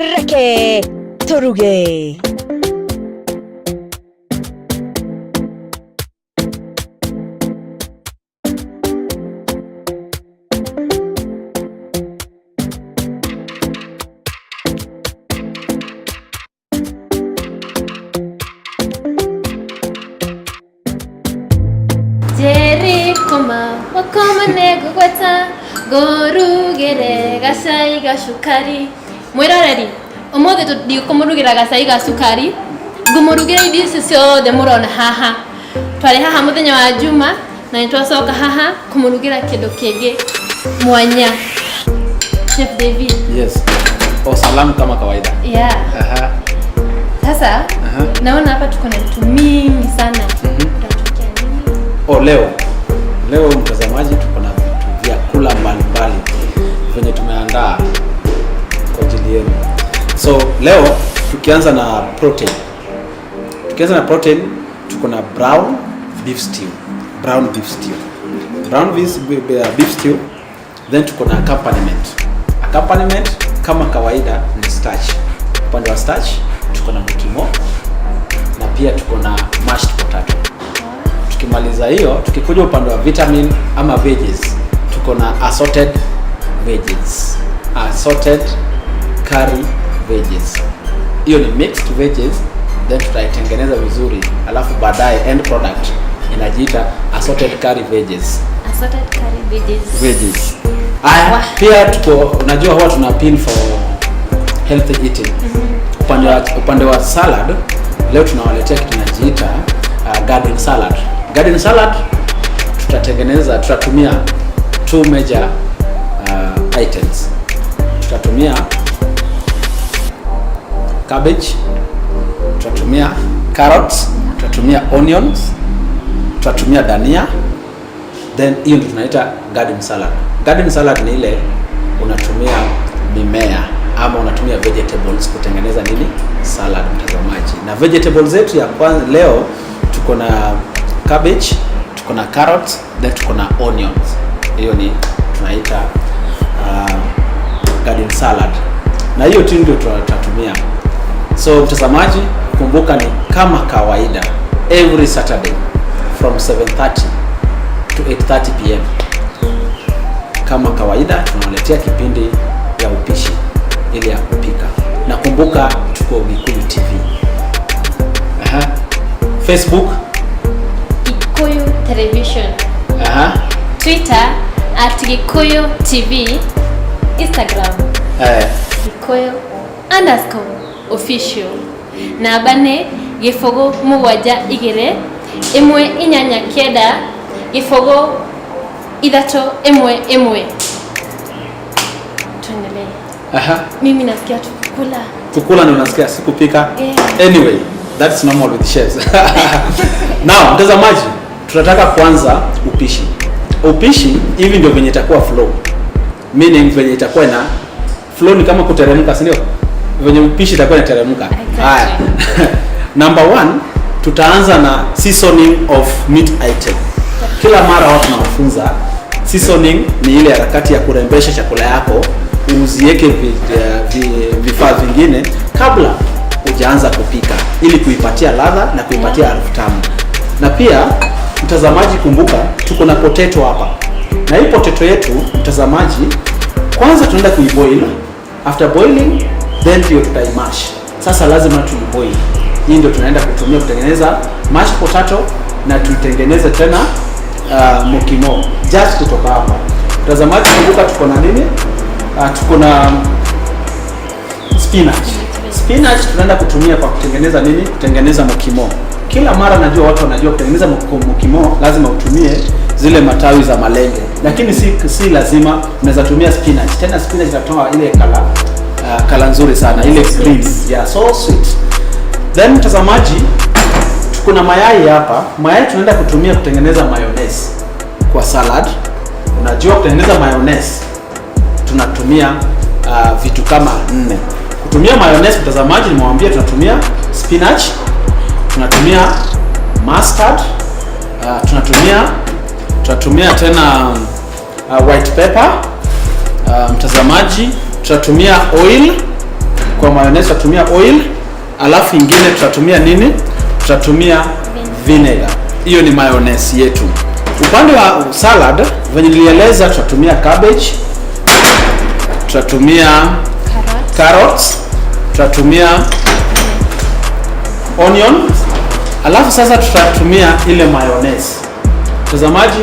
Reke turuge. Jerry koma wakoma negugwata ngũrugĩre gacai ga cukari. Mwĩroreri, ũmũthĩ ndikũmũrugĩra gacai ga cukari, ngũmũrugĩra irio ici ciothe mũrona haha. Twarĩ haha mũthenya wa Juma na nĩtwacoka haha kũmũrugĩra kĩndũ kĩngĩ mwanya. Chef David. Yes. O salamu kama kawaida. Yeah. Aha. Sasa Aha. naona hapa tuko na vitu mingi sana. Utatupikia nini? O leo. Leo mtazamaji, tuko na vitu vyakula mbalimbali venye tumeandaa kwa ajili yenu. So leo tukianza na protein. Tukianza na protein tuko na brown beef stew. Brown beef stew. Brown beef stew, then tuko na accompaniment. Accompaniment kama kawaida ni starch. Upande wa starch tuko na mukimo na pia tuko na mashed potato. Tukimaliza hiyo, tukikuja upande wa vitamin ama veggies, tuko na assorted veggies, assorted curry veggies. Hiyo ni mixed veggies, then tutaitengeneza vizuri, alafu baadaye end product inajiita assorted curry veggies. Assorted curry veggies. Veggies. Aya, Wah. pia tuko, unajua huwa tuna appeal for healthy eating. Upande wa salad leo tunawaletea kitu tunajiita garden salad. Garden salad tutatengeneza, tutatumia two major items. Tutatumia cabbage, tutatumia carrots, tutatumia onions, tutatumia dania, then hiyo ndio tunaita garden salad. Garden salad ni ile unatumia mimea ama unatumia vegetables kutengeneza nini? Salad, mtazamaji. Na vegetables zetu ya kwanza leo tuko na cabbage, tuko na carrots, then tuko na onions. Hiyo ni tunaita garden salad. Na hiyo tu ndio tutatumia. So mtazamaji, kumbuka ni kama kawaida every Saturday from 7:30 to 8:30 pm. Kama kawaida tunawaletea kipindi ya upishi ile ya kupika. Na kumbuka tuko Gikuyu TV. Aha. Facebook. Gikuyu Television. Aha. Twitter at Gikuyu TV. Instagram Gikuyu_official. Namba nĩ 0 7 2 1 8 9 0 3 1 1. Tuendelee. Aha. Mimi nasikia tu kukula. Kukula ndio unasikia, si kupika. Yeah. Anyway, that's normal with chefs. Now, mtazamaji, tunataka kuanza upishi. Upishi hivi ndio venye itakuwa flow. Meaning venye itakuwa na flow ni kama kuteremka, si ndio? Venye upishi itakuwa inateremka. Exactly. Haya. Number 1, tutaanza na seasoning of meat item. Kila mara watu tunawafunza seasoning ni ile harakati ya kurembesha chakula yako, uziweke vifaa vingine kabla hujaanza kupika ili kuipatia ladha na kuipatia harufu tamu. Na pia mtazamaji, kumbuka tuko na potato hapa. Na hii potato yetu mtazamaji, kwanza tunaenda kuiboil. After boiling then ndio tutaimash. Sasa lazima tuiboil. Hii ndio tunaenda kutumia kutengeneza mashed potato na tutengeneze tena mukimo just kutoka hapa. Mtazamaji, kumbuka tuko na nini? Tuko na spinach. Spinach tunaenda kutumia kwa kutengeneza nini? Kutengeneza mukimo. Kila mara najua watu wanajua kutengeneza mukimo lazima utumie zile matawi za malenge, lakini si lazima. Unaweza tumia spinach. Tena spinach inatoa ile kala nzuri sana, ile green. Yeah, so sweet. Then mtazamaji, tuko na mayai hapa. Mayai tunaenda kutumia kutengeneza mayonnaise kwa salad. Unajua kutengeneza mayonnaise tunatumia vitu kama 4. Kutumia mayonnaise, mtazamaji, nimewambia tunatumia spinach, tunatumia mustard, tunatumia tena white pepper, mtazamaji, tutatumia oil Kwa mayonnaise tutatumia oil, alafu ingine tutatumia nini? Tutatumia vinegar. Hiyo ni mayonnaise yetu. Upande wa salad, venye nilieleza, tutatumia cabbage, tutatumia Carrot. carrots, tutatumia onion, alafu sasa tutatumia ile mayonnaise. Mtazamaji,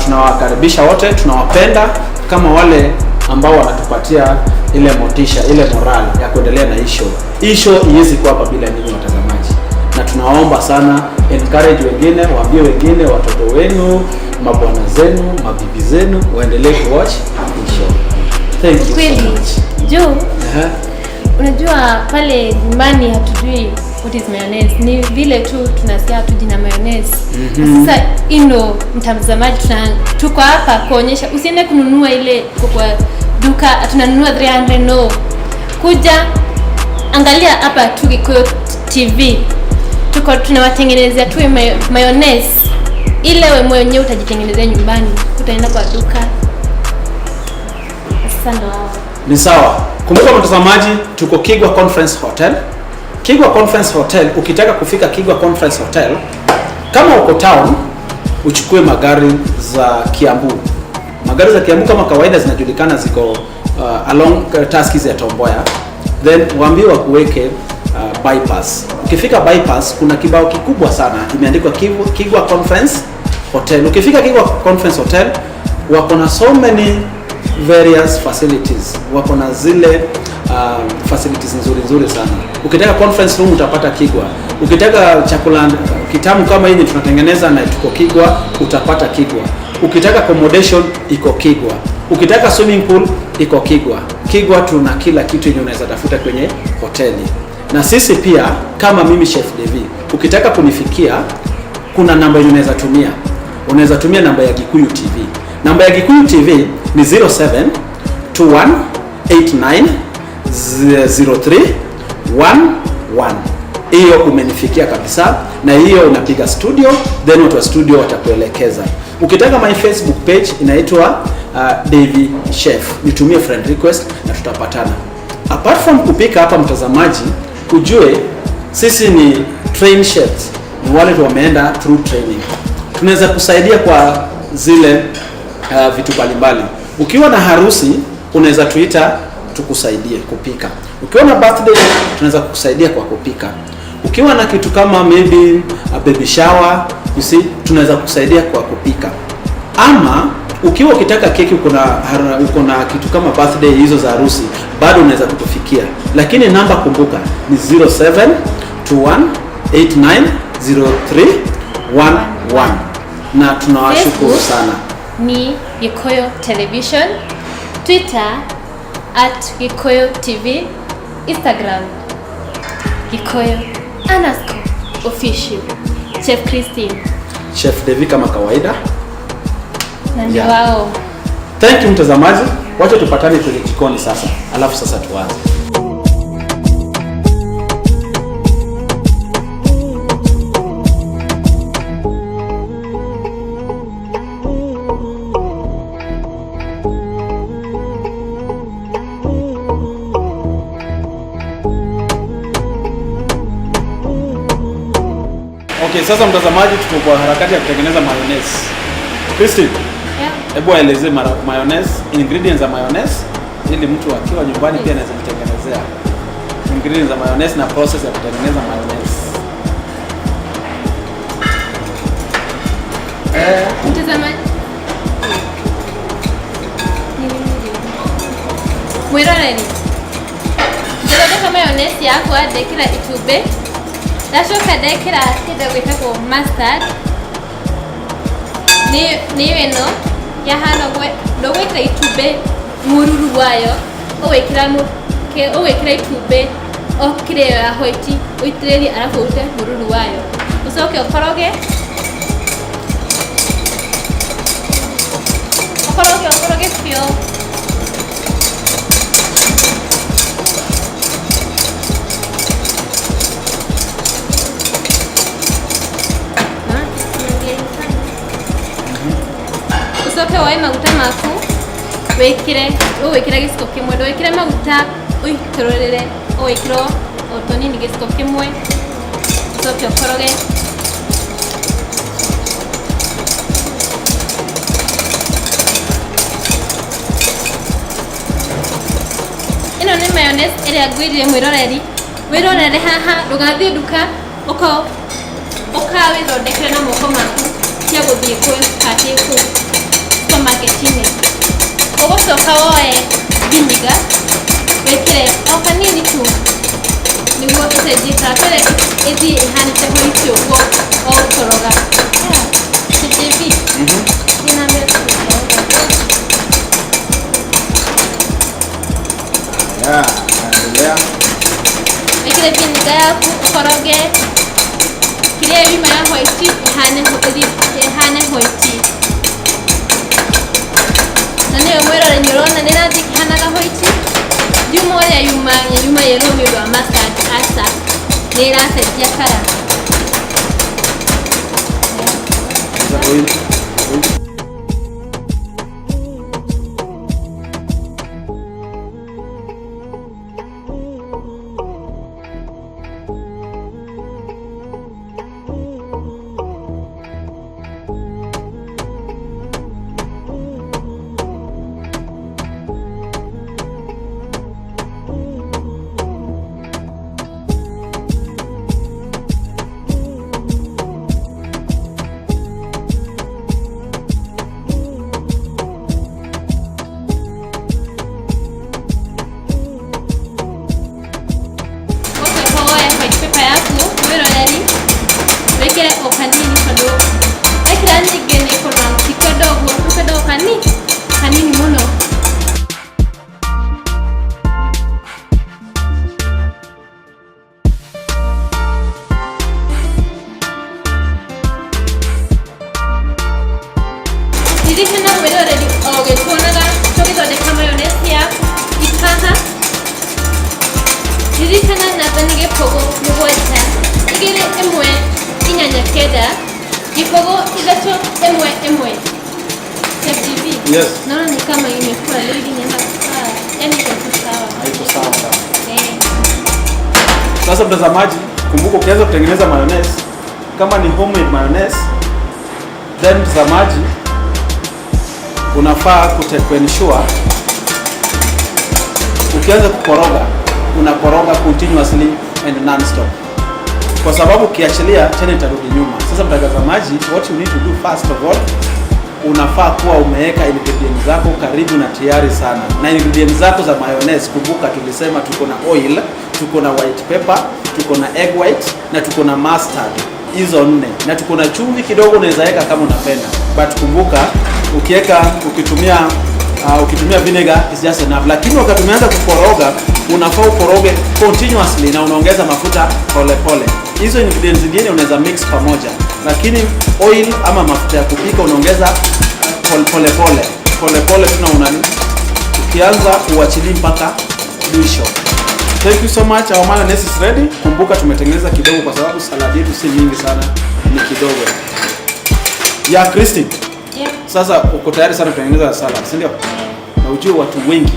tunawakaribisha wote, tunawapenda kama wale ambao wanatupatia ile motisha, ile moral ya kuendelea na hii show. Hii show iwezi kuwa hapa bila nyinyi watazamaji, na tunawaomba sana, encourage wengine, waambie wengine, watoto wenu, mabwana zenu, mabibi zenu waendelee kuwatch hii show. Thank you so Kweli. much. Juu Ehe. unajua pale nyumbani hatujui what is mayonnaise, ni vile tu tunasikia hatuji na mayonnaise. Sasa ino mtazamaji, tuko hapa kuonyesha usiende kununua ile iko kwa duka, tunanunua 300 no. Kuja angalia hapa tu Gikuyu TV, tuko tunawatengenezea tu mayonnaise ile wewe mwenyewe utajitengenezea nyumbani, utaenda kwa duka. Sasa ndo hao. Ni sawa. Kumbuka mtazamaji, tuko Kigwa Conference Hotel. Kigwa Conference Hotel, ukitaka kufika Kigwa Conference Hotel, kama uko town, uchukue magari za Kiambu. Magari za Kiambu kama kawaida zinajulikana ziko along Tuskys ya Tom Mboya. Then waambie wakuweke bypass. Ukifika bypass kuna kibao kikubwa sana imeandikwa Kigwa Conference Hotel. Ukifika Kigwa Conference Hotel wako na so many various facilities, wako na zile facilities nzuri nzuri sana. Ukitaka conference room utapata Kigwa, ukitaka chakula kitamu kama hii tunatengeneza na tuko Kigwa, utapata Kigwa. Ukitaka accommodation iko Kigwa, ukitaka swimming pool iko Kigwa. Kigwa tuna kila kitu yenye unaweza tafuta kwenye hoteli. Na sisi pia kama mimi Chef Devi, ukitaka kunifikia kuna namba yenye unaweza tumia. Unaweza tumia namba ya Gikuyu TV. Namba ya Gikuyu TV ni 0721890311. Hiyo umenifikia kabisa, na hiyo unapiga studio, then watu wa studio watakuelekeza. Ukitaka my Facebook page inaitwa Davy Chef, nitumie friend request na tutapatana. Apart from kupika hapa, mtazamaji, ujue sisi ni trained chefs, ni wale tu wameenda through training. Tunaweza kusaidia kwa zile vitu mbalimbali. Ukiwa na harusi unaweza tuita tukusaidie kupika. Ukiwa na birthday tunaweza kukusaidia kwa kupika. Ukiwa na kitu kama maybe a baby shower, you see, tunaweza kukusaidia kwa kupika. Ama ukiwa ukitaka keki, uko na kitu kama birthday hizo za harusi, bado unaweza kutufikia, lakini namba kumbuka ni 0721890311 na tunawashukuru Facebook sana. Ni Gikuyu Television, Twitter @GikuyuTV, Instagram Gikuyu_official. Chef Christine Chef Devi kama kawaida. Na ndio Yeah. wao. Thank you mtazamaji, wacha tupatane kwenye jikoni sasa, alafu sasa tuanze. Okay, sasa mtazamaji, tuko kwa harakati ya kutengeneza mayonnaise. Christine, Yeah. hebu aelezee mayonnaise, ingredients za mayonnaise ili mtu akiwa nyumbani pia anaweza jitengenezea. Ingredients za mayonnaise na process ya kutengeneza mayonnaise. Mtazamaji, mwiroreri, ndathondeka mayonnaise yakwa, ndekĩra itumbĩ, ndacoka ndekĩra kĩndũ gwĩtagwo mustard, nĩyo ĩno yahana ũguo. Ndũgwĩkĩra itumbĩ mũruru wayo, ũgwĩkĩra itumbĩ o kĩrĩa ĩyo ya white, ũitĩrĩrie arabu ũrute mũruru wayo, ũcoke ũkoroge, ũkoroge, ũkoroge biũ. Ucoke woe maguta maku. Wĩkĩre ũgwĩkĩra gĩciko kĩmwe, ndũgĩkĩre maguta ũitũrũrĩre, ũgwĩkĩra o tũnini gĩciko kĩmwe, ũcoke ũkoroge. Ĩno nĩ mayonnaise ĩrĩa ngwĩrire mwĩroreri, wĩrorere haha, ndũgathiĩ nduka ũka wĩthondekere na moko maku cia gũthiĩ kwĩ kũu supermarket-inĩ. Ũgũcoka woe vinegar wĩkĩre o kanini tu nĩguo ĩcenjie colour, twere ĩthiĩ ĩhanĩte white ũguo o gũkoroga. Yeah. JB. Thiĩ na mbere gũkoroga. Yeah, naendelea. Wĩkĩre vinegar yaku ũkoroge kĩrĩa yuma ya white ĩhane ĩhane white. Na nĩyo mwĩrore nĩ ũrona nĩ ĩrathiĩ ĩkĩhanaga white. Yuma ũrĩa yuma yuma yellow nĩ ũndũ wa mustard, aca nĩ ĩracenjia colour. Sasa oil. Oil. Ũcoke woe white pepper yaku mwĩroreri wĩkĩre o kanini tondũ wekĩra nyingĩ nĩ ĩkũrũra, tikwenda ũguo, tũkwenda o kanini mũno. Ririkana mwĩroreri o ũgĩtuonaga tũgĩthondeka mayonnaise yaku ikaha. Ririkana namba nĩ 0 7 2 1 8 9 0 3 1 1. Chef TV. Yes. Naona ni kama imekuwa ligi nyama sawa. Yaani iko tu sawa. Haiko sawa sawa. Eh. Sasa mtazamaji, kumbuka ukianza kutengeneza mayonnaise, kama ni homemade mayonnaise, then mtazamaji unafaa kuensure ukianza kukoroga unakoroga continuously and non-stop, kwa sababu ukiachilia tena itarudi nyuma. Sasa mtazamaji, what you need to do first of all, unafaa kuwa umeweka ingredients zako karibu na tayari sana, na ingredients zako za mayonnaise, kumbuka tulisema tuko na oil, tuko na white pepper, tuko na egg white na tuko na mustard, hizo nne, na tuko na chumvi kidogo unaweza weka kama unapenda, but kumbuka ukiweka ukitumia ukitumia vinegar is just enough, lakini wakati umeanza kukoroga unafaa ukoroge continuously na unaongeza mafuta pole pole. Hizo ingredients zingine unaweza mix pamoja, lakini oil ama mafuta ya kupika unaongeza pole pole pole pole pole tuna unani, ukianza uachili mpaka mwisho. Thank you so much. Our mayonnaise is ready. Kumbuka tumetengeneza kidogo kwa sababu salad yetu si mingi sana, ni kidogo. Ya Christine. Yeah. Sasa uko tayari sana kutengeneza salad, si ndio? Na ujue watu wengi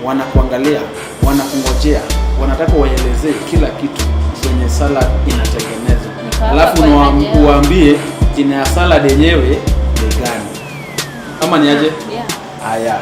wanakuangalia, wanakungojea, wanataka waelezee kila kitu kwenye salad inatengenezwa. Niko hapa Alafu kwa ajili yao. uwaambie jina ya salad yenyewe ni gani. Ama ni aje? Yeah. Haya.